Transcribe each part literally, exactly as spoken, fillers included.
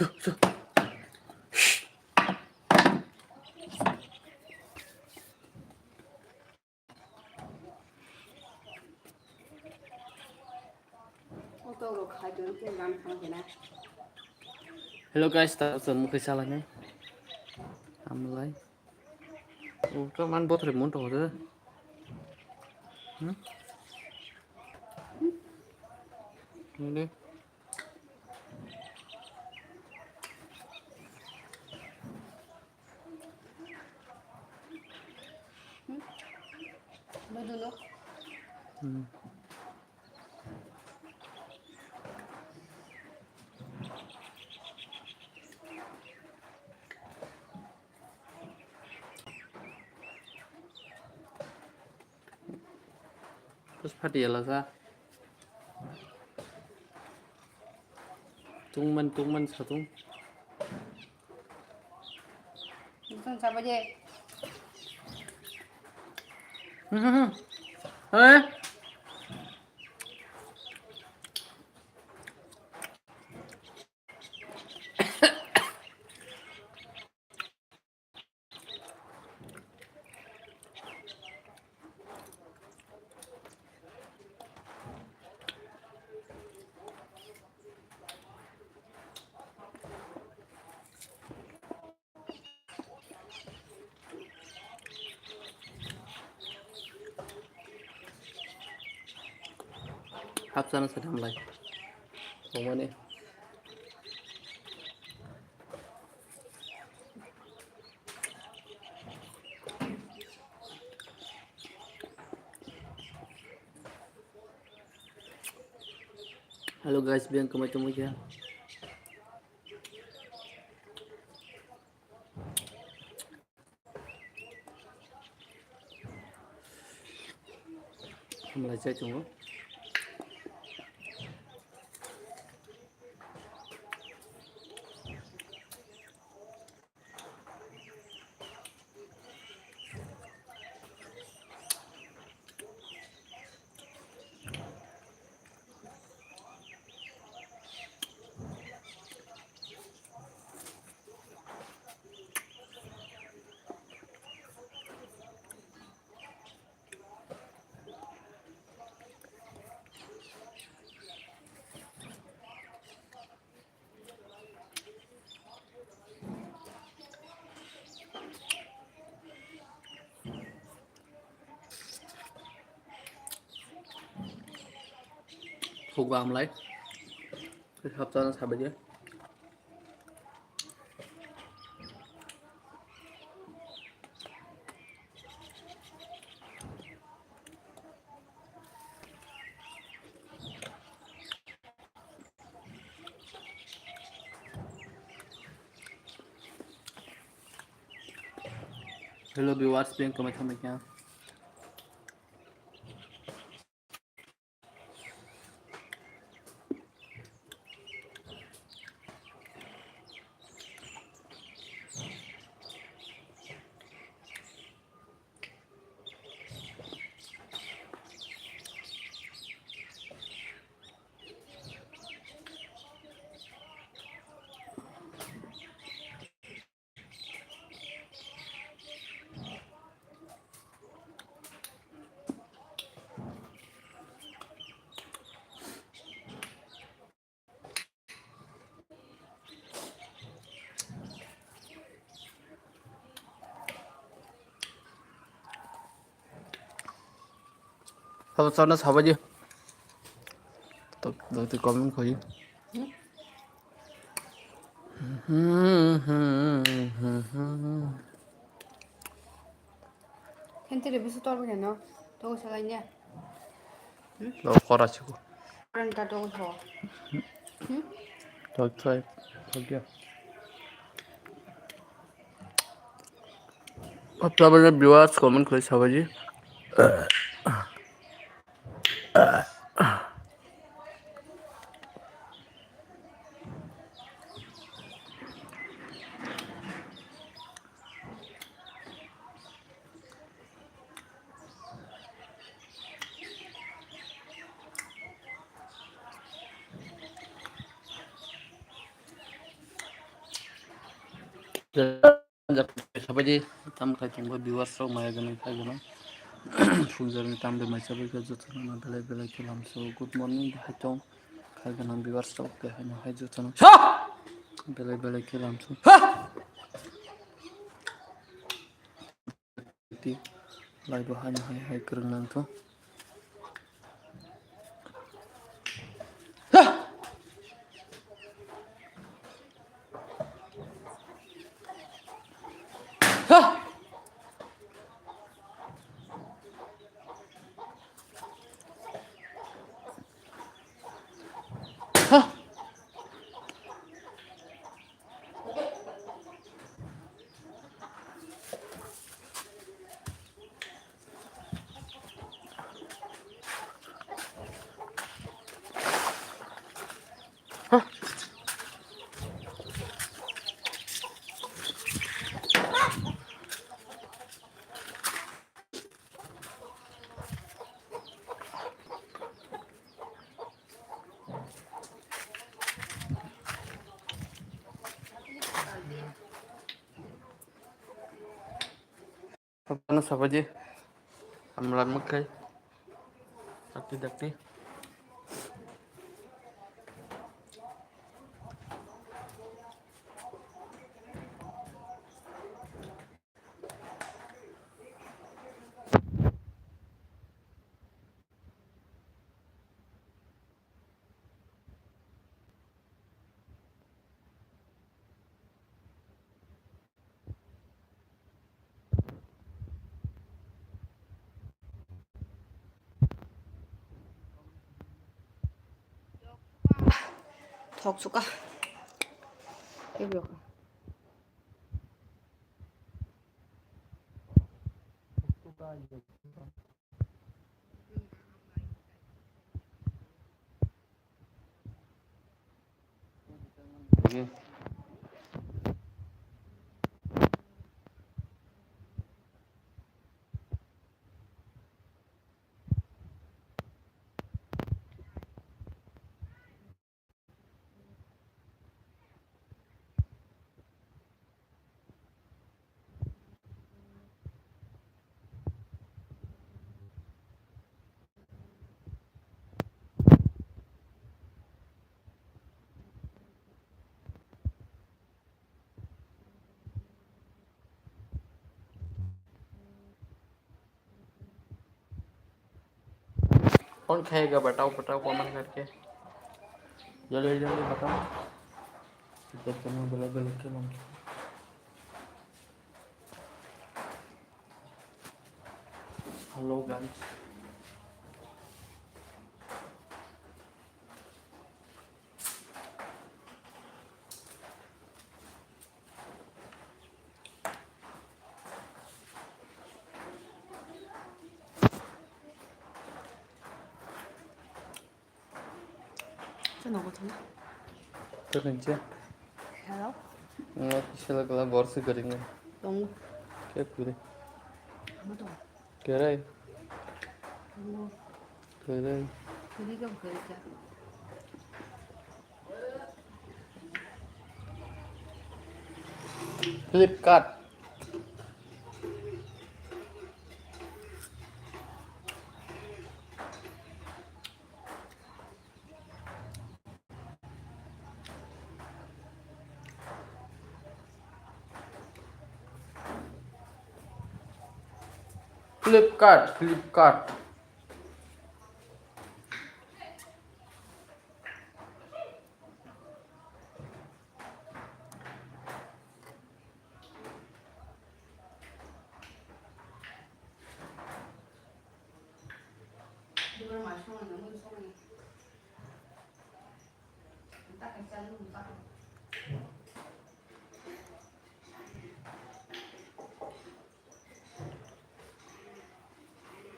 Hello guys, ta chwng mukhui salai nai. Amlai. O ka man bothre mun to hoda. Hmm? Ini. Hmm? Duduk. Hmm. Terus pati ya lah sa. Tungman tungman satung. Bukan siapa je? Hmm. Eh? Hapsano se thamlai. Tongmani. Hello guys, biyang kamai tongmai khe. Hamlai chai tongo. Phukba amlai. Hapchana sabaidi. Hello viewers, biyang kamai tongmai kha. Sabo chana sabaidi. Tok, tok, tok, comment koi. Kentiri busu tor bujano. Togo salai nya. Lo kora chuku. Kora ta togo so. Tok, tok, tok ya. Apna bana viewers comment koi sabaidi. Sabaidi tam khai tongba viewers rok maya gwnang khai gwnang. Phungjani tam de mai sabai khe jotono belai belai khe lamso. Good morning hai tong khai gwnang viewers rok de haino hai jotono belai belai khe lamso. Ti lai bo haino hai hai kwrwng nang tho. Ano sabaji amla mukhai dakti dakti. Thok suka. कौन खाएगा बताओ, बताओ कमेंट करके। जल्दी जल्दी बताओ। इधर चलो, गला गला के मन। Hello guys. Chwng nogo thangna. Kwrwngse. Hello. Ngo kisa la kala borsi kwrwngwi. Tongo. Khe kwrwi. Amo tongo. Kwrwi. Tongo. Kwrwi. Kwrwi khe kwrwi khe. Flipkart. Flipkart, Flipkart.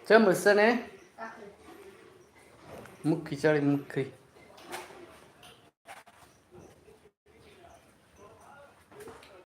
Chamo sene? Mukhi chari mukhi.